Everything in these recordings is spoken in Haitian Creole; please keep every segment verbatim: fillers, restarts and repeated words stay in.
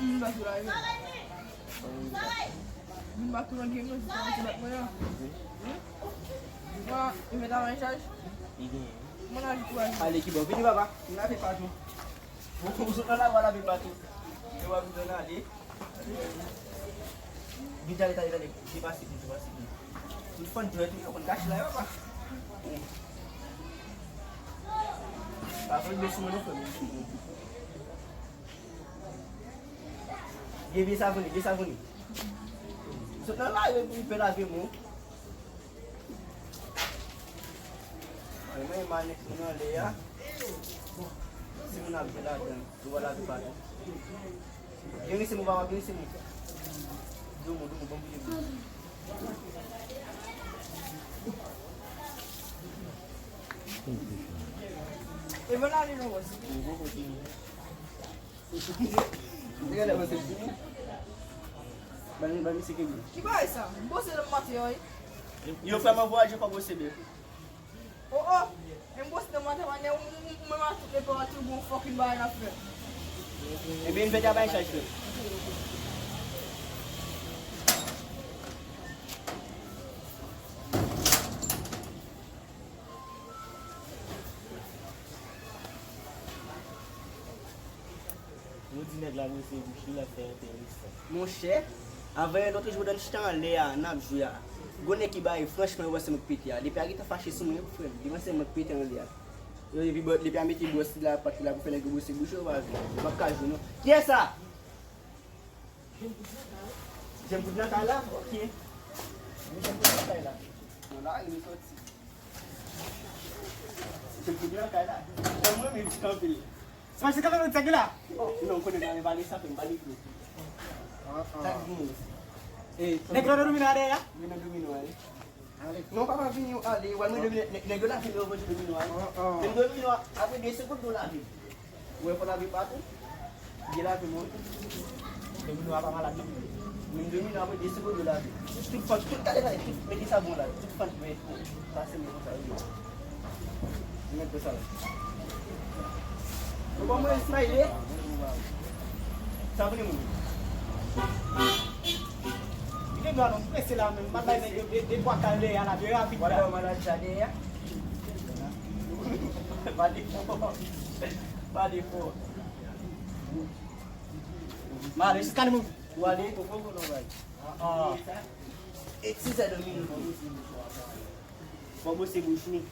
Vin bat ou la, vin. Vin bat ou nan game nan, se sa ki bat mwen an. Mwen, li met avan chaj. Li genyen. Mwen la, li kouraje. Ale, ki bon. Vini, papa. Vin avè patou. Ou sot nan lari, w al avè patou. E w ap vin ale. Vin, tande, tande, tande. Depase, vin, depase, vin. Tout fann dwèt ou yo konn kache la, yo, papa. Pa vle bese mwen non, frè m. Vye, vye savoni, vye savoni. Sot nan lari pou l pè lave men w. Ay, mwen, manèk moun anlè a. Si moun ap jwe ladan, yo va lave patou. Byen rese mou, papa, byen rese mou. Doumou, doumou, bon, byen, byen. E vwala li nan wòs. Gade, gade, gade. Ban, ban misye kenbe. Ki bagay sa? M panse nan maten an, wi. Yo, frè m, anvoye fò bwose bèk. Oh, oh! M bwose nan maten, maten, ou, ou, ou menm a tout lepè a tou gon fucking bagay n ap fè. Ebyen, n fè travay chaj, frè. Nou di nèg la bwose bouch li, l ap fè enteresan. Monchè, avanyè lòt jou, pandan n chita anlè a, n ap jwe a. Gon nèg ki bare, franchman, yo panse mwen k pete a. Depi a gentan fache sou mwen, wi, frè m. Li panse mwen k pete anlè a. Yo, epi bò, depi a mete bwòs li la, pat li la pou fè nèg yo bwose bouch yo, yo pa vle. Yo p ap ka jwe, non. Kiyès sa? Jan m fout nan kay la? Ok. Jan m fout nan kay la. Bon, la, li sòti. Jan m fout nan kay la. Jan mwen, men, vit anpil. Se pa se kanpe lòt sèk la? Oh, non, m konnen nan pale sa, m pale gwo. Ah, ah. Sa k gen? Eh, nèg la nan domino a dèyè a? Vin nan domino a, wi. Non, papa, vini, ale, w al mande nèg, nèg, nèg yo la vini, yo manje domino a, wi. Ah, ah. Men domino a, apre de segonn, nou lave. Ou wè fò lave patou. Byen lave men w. Domino a pa malad, non. Men domino a, apre de segonn, nou lave. Tout fòs, tout, gade, gade, tout, mete savon la, tout fòs, mete, pase men konsa, wi. Mwen mèt fè sa la. Ou ban mwen smile. Sa vle moun. Li gen dwa non prese la menm. M ap bay nèg yo de, de twa kal dèyè la, byen rapid la. Wala, malad sa dèyè. Pa defo. Pa defo. Male, jiska nou. Ou ale, ou poko non bay. Ah, ah. E ti sa domino. Fò bwose bouch nou.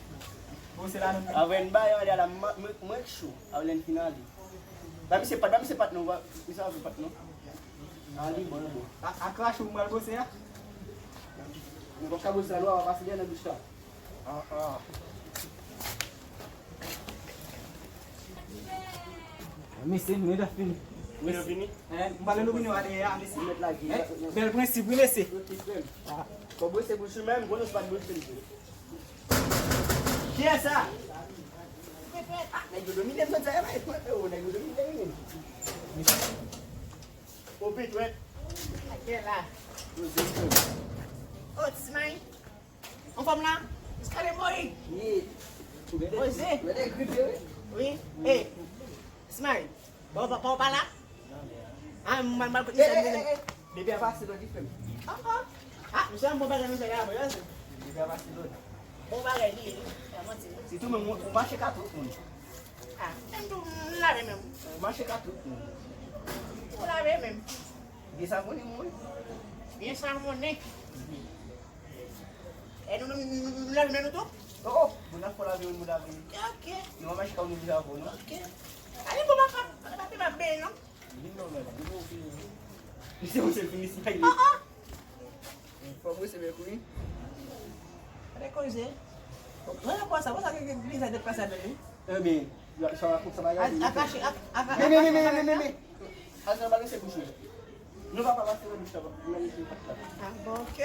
Bwose la non. Avè n bay anlè a la, mwen, mwen, mwen k cho. Avè lè n fin ale. Ba misye pat, ba misye pat non, ba misye avè pat non. A li bon, li bon. A, a krache ou mwen bwose a? Mwen pa ka bwose la, lwa pa pase dèyè nan bouch la. Ah, ah. Mesye, nou ta fini. Mwen yo vini? Eh, m pale nou vini wa dèyè a, mesye. Ou mèt lage. Eh, bèl prensip, wi, mesye. Ok, frè m. Ah. Fò bwose bouch ou menm, bon, nou se pa t bwose l. Kiyès sa? Ah, nèg yo domine m, sa, e, e, o, nèg yo domine m. O, pitwèt. Atè la. Poze, frè m. O, Tismay. Anfòm la? Jiska de mouri. Ye. Poze. Ou gade gripe, wi. Wi. E, Tismay. Bon, pa, pa, pa la? Ah, m mal, mal kote misye. Eh, eh, eh, eh. Depi a pase lòd li fè m. Ah, ah. Ah, misye an bon bagay nou fè la, bon, yo se. Depi a pase lòd. Bon bagay li ye, wi. Pa manti, wi. Sitou menm ou, ou mache ka tout moun. Ah, menm tou, m lave menm. Ou mache ka tout moun. Ou lave menm. Byen savone, mwen. Byen savone. E nou, nou, nou, nou lave men nou tou? Oh, oh, moun nan fò lave, moun lave. Ok. Nou pa mache ka nou deja avò, non? Ok. Ale, bon, papa, papa, papa, papa, ben, non? Vin non, men, vin non, vin. Misye, misye fini, se pa. Ah, ah. Fò bwose bèk ou, wi. Gade koze. Mwen, nan pwa sa, pwa sa, ki, ki, ki, sa te pase avè l, wi. Ebyen, sa va, sa va gade. A, a kache, a, a, a, men, men, men, men, men, men, men. Al nan balanse bouch ou. Non, papa, pase nan bouch la, papa. Nan bouch la. Ah, bon, ok.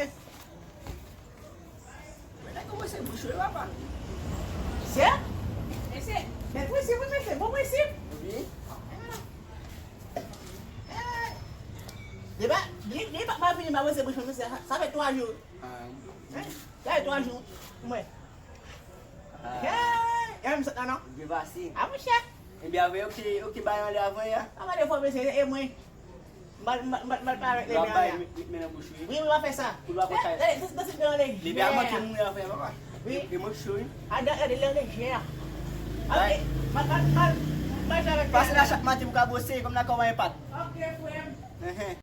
Men nèg yo bwose bouch yo, papa. Mesye? Mesye? Bèl prensip, wi, mesye. Bon prensip. Wi. Eh. Depi, depi, depi pa vini, pa bwose bouch mwen, mesye. Sa, sa fè twa jou. Ah. Hein? Sa fè twa jou. Mwen. Ah. Eh, e m sot la, non? Byen pase. Ah, monchè. Ebyen, avè yo ki, yo ki bay anlè avan ya. Sa pa de fò, mesye, e mwen. Mal, mal, mal, mal parèt leve an lè. Wi, wi, w ap fè sa. Pou l pa konn sa. Gade, gade, gade, gade, gade, gade. Li pa manke mouri anfen, papa. Wi. E mwen k cho, wi. A, gade, gade, leve lejè. Ok. Mal, mal, mal, mal fè avèk. Pase la chak maten pou ka bwose, kòm nan kòman enpat. Ok, frè m. Enhen.